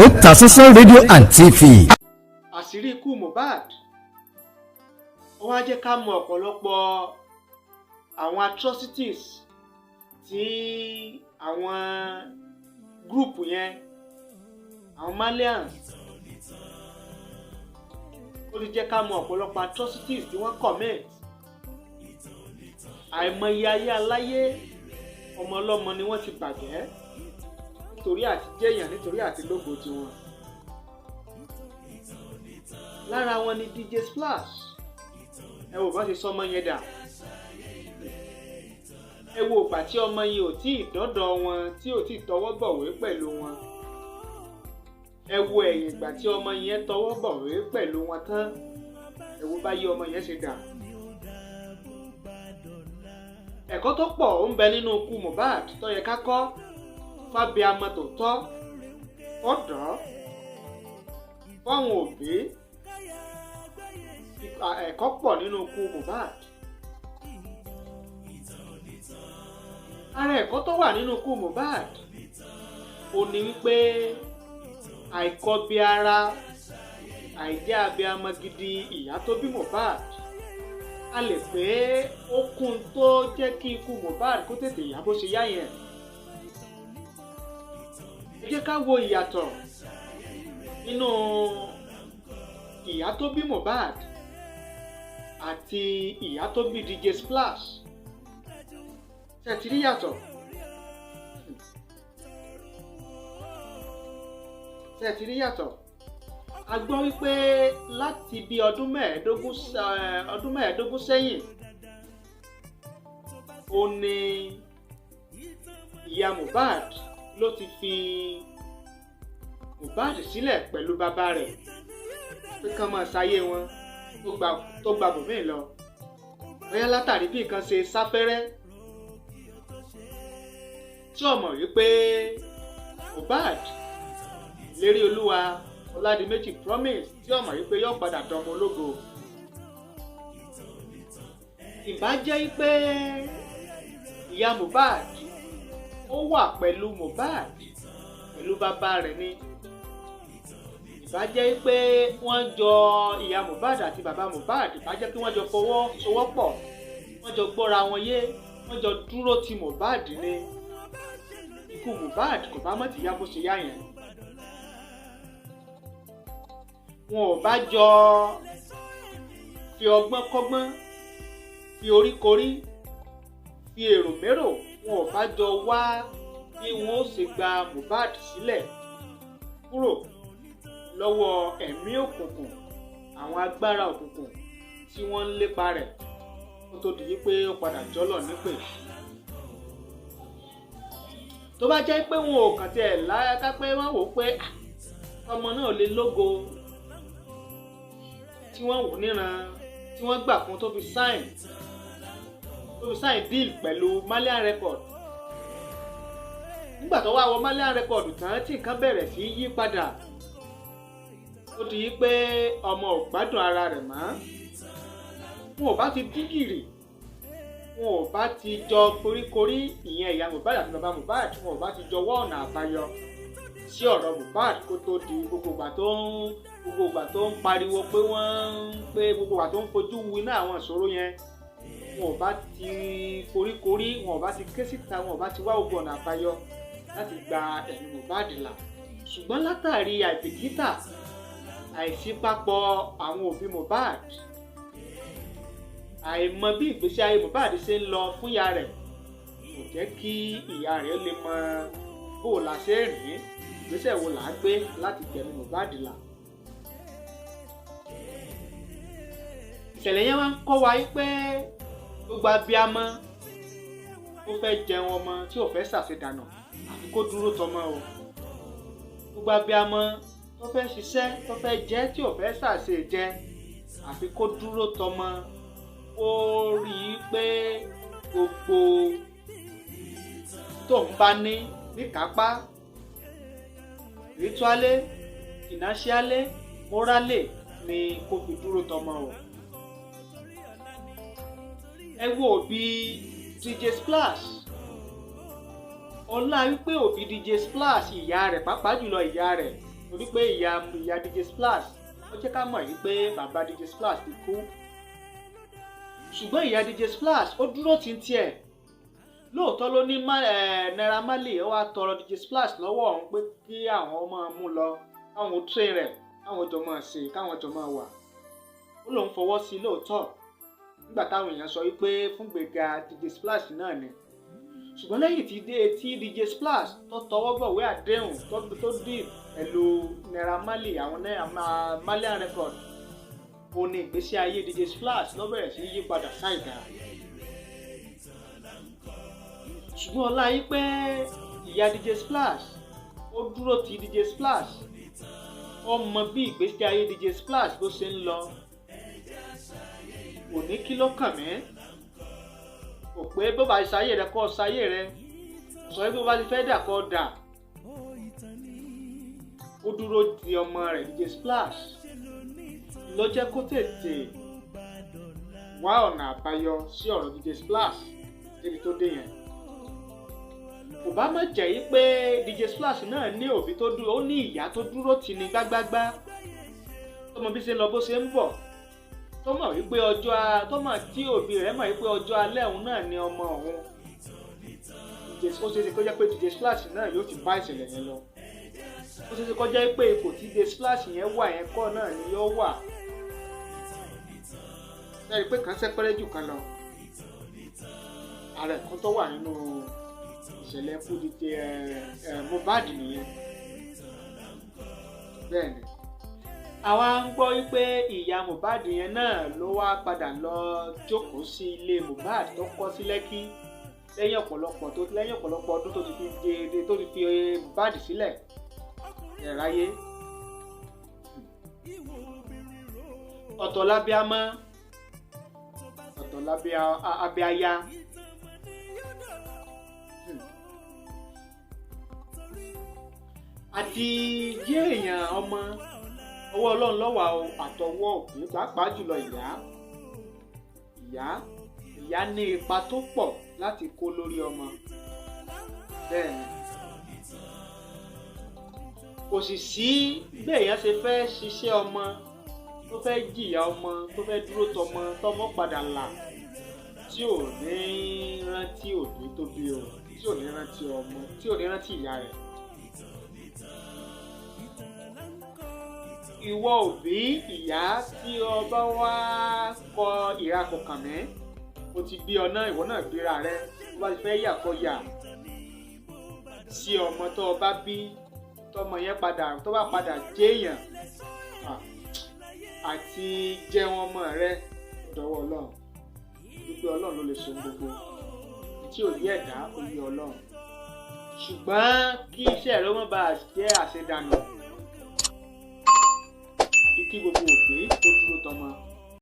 Otasansan rédíò and TV. Àṣírí ikú Mohbad, ó wá jẹ́ ká mọ ọ̀pọ̀lọpọ̀ àwọn atrocities tí àwọn group yẹn, àwọn Marlians. Ó ti jẹ́ ká mọ ọ̀pọ̀lọpọ̀ atrocities tí wọ́n commit. Àìmọye ayé aláyé, ọmọ ọlọ́mọ ni wọ́n ti bàjẹ́ nítorí àti jẹ́yàn, nítorí àti lógo tiwọn. Lára wọn ni DJ Splash. Ẹ wò bá ṣe sọmọ yẹn dà. Ẹ wo ìgbà tí ọmọ yẹn ò tí ì dọ́dọ̀ wọn, tí ò tí ì tọwọ́ bọ̀wé pẹ̀lú wọn. Ẹ wo ẹ̀yìn ìgbà tí ọmọ yẹn tọwọ́ bọ̀wé pẹ̀lú wọn tán, ẹ wo báyìí ọmọ yẹn ṣe dà. Ẹ̀kọ́ tó pọ̀ ń bẹ nínú ikú Mohbad tó yẹ ká kọ́ fábíàmọ́ tó tọ́, fọ́dọ̀, fáwọn òbí. Ẹ̀kọ́ pọ̀ nínú ikú Mohbad. Ara ẹ̀kọ́ tó wà nínú ikú Mohbad ò ní wípé àìkọbi ara, àìjẹ́ abiyamọ gidi ìyá tó bí Mohbad, a lè pé ó kún tó jẹ́ kí ikú Mohbad kó tètè yá bó ṣe yá yẹn. Ẹ jẹ́ ká wo ìyàtọ̀ nínú ìyá tó bí Mohbad àti ìyá tó bí DJ Splash. Ṣé ẹ ti rí yàtọ̀? Ṣé ẹ ti rí yàtọ̀? A gbọ́ wípé láti bí ọdún 15 sẹ́yìn, ó ní ìyá Mohbad ló ti fi Mohbad sílẹ̀ pẹ̀lú bàbá rẹ̀ pé kán máa ṣayé wọn, tó gba bòmíì lọ. Bóyá látàrí bí nǹkan ṣe sáfẹ́rẹ́, tí ọmọ wípé Mohbad lérí olúwa Ọládìméjì Promise, tí ọmọ wípé yóò padà dọmọ ológo. Ìbá jẹ́ pé ìyá Mohbad ó wà pẹ̀lú Mohbad pẹ̀lú bàbá rẹ̀ ni, ìbá jẹ́ pé wọ́n jọ, ìyá Mohbad àti bàbá Mohbad, ìbá jẹ́ pé wọ́n jọ fọwọ́sowọ́pọ̀, wọ́n jọ gbọ́ra wọn yé, wọ́n jọ dúró ti Mohbad ni, ikú Mohbad kò bá mọ̀ tí yá bó ṣe yá yẹn. Wọn ò bá jọ fi ọgbọ́n kọ́gbọ́n, fi orí korí, fi èrò mérò, wọn ò bá jọ wá bí wọn ó ṣe gba Mohbad sílẹ̀ kúrò lọ́wọ́ ẹ̀mí òkùnkùn, àwọn agbára òkùnkùn tí wọ́n ń lépa rẹ̀, kó tó di wípé ó padà jọ́lọ̀ nípè. Tó bá jẹ́ pé wọn ò kàn tiẹ̀ láyàká pé wọ́n wò ó pé ọmọ náà lè lógo, tí wọ́n wò níran, tí wọ́n gbà fún tó fi sign deal pẹ̀lú Marlian Record. Nígbà tó wá wọ Marlian Record tán, tí nǹkan bẹ̀rẹ̀ sí yí padà, ó di pé ọmọ ò gbádùn ara rẹ̀ mọ́. Wọn ò bá ti dígìrì, wọn ò bá ti jọ koríkorí, ìyẹn ìyá Mohbad àti bàbá Mohbad, wọn ò bá ti jọ wọ́ ọ̀nà àbáyọ sí ọ̀rọ̀ Mohbad kó tó di gbogbo ìgbà tó ń pariwo pé wọ́n ń pé gbogbo ìgbà tó ń fojú winá àwọn ìṣòro yẹn. Wọn ò bá ti koríkorí, wọn ò bá ti ké síta, wọn ò bá ti wá gbogbo ọ̀nà àbáyọ láti gba ẹ̀mí Mohbad là. Ṣùgbọ́n látàrí àìbìkítà, àìsípapọ̀ àwọn òbí Mohbad, àìmọ̀ bí ìgbésí ayé Mohbad ṣe ń lọ fún ìyá rẹ̀, kò jẹ́ kí ìyá rẹ̀ lè mọ bó la ṣe rìn, ìgbésẹ̀ wo là á gbé láti gbẹ̀mí Mohbad là. Ìṣẹ̀lẹ̀ yẹn wá ń kọ́ wa pé gbogbo abiyamọ ó fẹ́ jẹun ọmọ tí ò fẹ́ ṣàṣedànù, àfi kó dúró tọmọ o. Gbogbo abiyamọ tó fẹ́ ṣiṣẹ́, tó fẹ́ jẹ́, tí ò fẹ́ ṣàṣejẹ, àfi kó dúró tọmọ, ó rí i pé gbogbo tó ń bá ní níkápá, ritually, financially, morally, ni kó fi dúró tọmọ o. Ẹ wo òbí DJ Splash. Ọlá wípé òbí DJ Splash, ìyá rẹ̀, pàápàá jùlọ ìyá rẹ̀, torí pé ìyá DJ Splash, ó jẹ́ ká mọ̀ wípé bàbá DJ Splash ti kú, ṣùgbọ́n ìyá DJ Splash ó dúró tí ń tiẹ̀. Lóòótọ́ ló ní Naira Marley ó wá tọrọ DJ Splash lọ́wọ́ òun pé kí àwọn máa mú lọ, káwọn train rẹ̀, káwọn jọ máa ṣe, káwọn jọ máa wà. Ó lóun fọwọ́ sí i lóòótọ́ nígbà táwọn èèyàn sọ wípé fún gbèga DJ Splash náà ni. Ṣùgbọ́n lẹ́yìn tí DJ Splash tó tọwọ́ bọ̀wé àdéhùn tó dì pẹ̀lú Naira Marley, àwọn Marlian Record, ó ní ìgbésí ayé DJ Splash ló bẹ̀rẹ̀ sí yí padà sáìdá. Ṣùgbọ́n ọlá yìí pé ìyá DJ Splash ó dúró ti DJ Splash, ó mọ bí ìgbésí ayé DJ Splash bó ṣe ń lọ, kò ní kí ló kàn mí, kò pé bó bá ṣayé rẹ kó ṣayé rẹ, sọ pé bó bá ti fẹ́ dà kó dà. Ó dúró ti ọmọ rẹ̀ DJ Splash ló jẹ́ kó tètè wá ọ̀nà àbáyọ sí ọ̀rọ̀ DJ Splash débi tó dé yẹn. Kò bá má jẹ́ yí pé DJ Splash náà ní òbí tó dúró, ó ní ìyá tó dúró tì ní gbágbágbá, tó mọ bí ṣe ń lọ bó ṣe ń bọ̀, tó mọ̀ wípé ọjọ́ tó mọ̀ tí òbí rẹ̀ mọ̀ wípé ọjọ́ alẹ́ òun náà ni ọmọ òun. Ó ṣeéṣe kó jẹ́ pé DJ Splash náà yóò ti bá ìṣẹ̀lẹ̀ yẹn lọ. Ó ṣeéṣe kó jẹ́ pé ipò tí DJ Splash yẹn wà yẹn kọ́ náà ni yóò wà. Lẹ́yìn pé kan sẹ́pẹ́rẹ́ jù kan lọ. Ààrẹ kan tó wà nínú ìṣẹ̀lẹ̀ kú DJ Mohbad nìyẹn. Bẹ́ẹ̀ ni àwa ń gbọ́ wípé ìyá Mohbad yẹn náà ló wá padà lọ jókòó sí ilé Mohbad tó kọ́ sí Lẹ́kí lẹ́yìn ọ̀pọ̀lọpọ̀ ọdún tó ti fi tó ti fi Mohbad sílẹ̀ ẹ̀ráyé. Ọ̀tọ̀ lábẹ́ amọ́, ọ̀tọ̀ lábẹ́ abẹ́ aya. Àti jẹ́ èèyàn ọmọ ọwọ́ Ọlọ́run ló wà o, àtọwọ́ òbí pàápàá jùlọ ìyá. Ìyá ní ipa tó pọ̀ láti kó lórí ọmọ. Bẹ́ẹ̀ ni kò sì sí bẹ́ẹ̀ èèyàn ṣe fẹ́ ṣiṣẹ́ ọmọ, tó fẹ́ jìyà ọmọ, tó fẹ́ dúró tọmọ, tọmọ padà là tí ò ní rántí òbí tó bí o, tí ò ní rántí ọmọ, tí ò ní rántí ìyá rẹ̀. Ìwọ òbí ìyá tí o bá wá kọ ìra kò kàn mí, o ti bí ọ náà, ìwọ náà bíra rẹ, tó bá ti fẹ́ yà kọ yà sí ọmọ tó o bá bí, tọmọ yẹn padà tó bá padà jéèyàn àti jẹun ọmọ rẹ dọwọ́ Ọlọ́run. Wípé Ọlọ́run ló lè so gbogbo tí ò yí ẹ̀dá ó yí Ọlọ́run, ṣùgbọ́n kí iṣẹ́ rẹ má bàa jẹ́ àṣedànù, kí gbogbo òbí kó dúró tọmọ.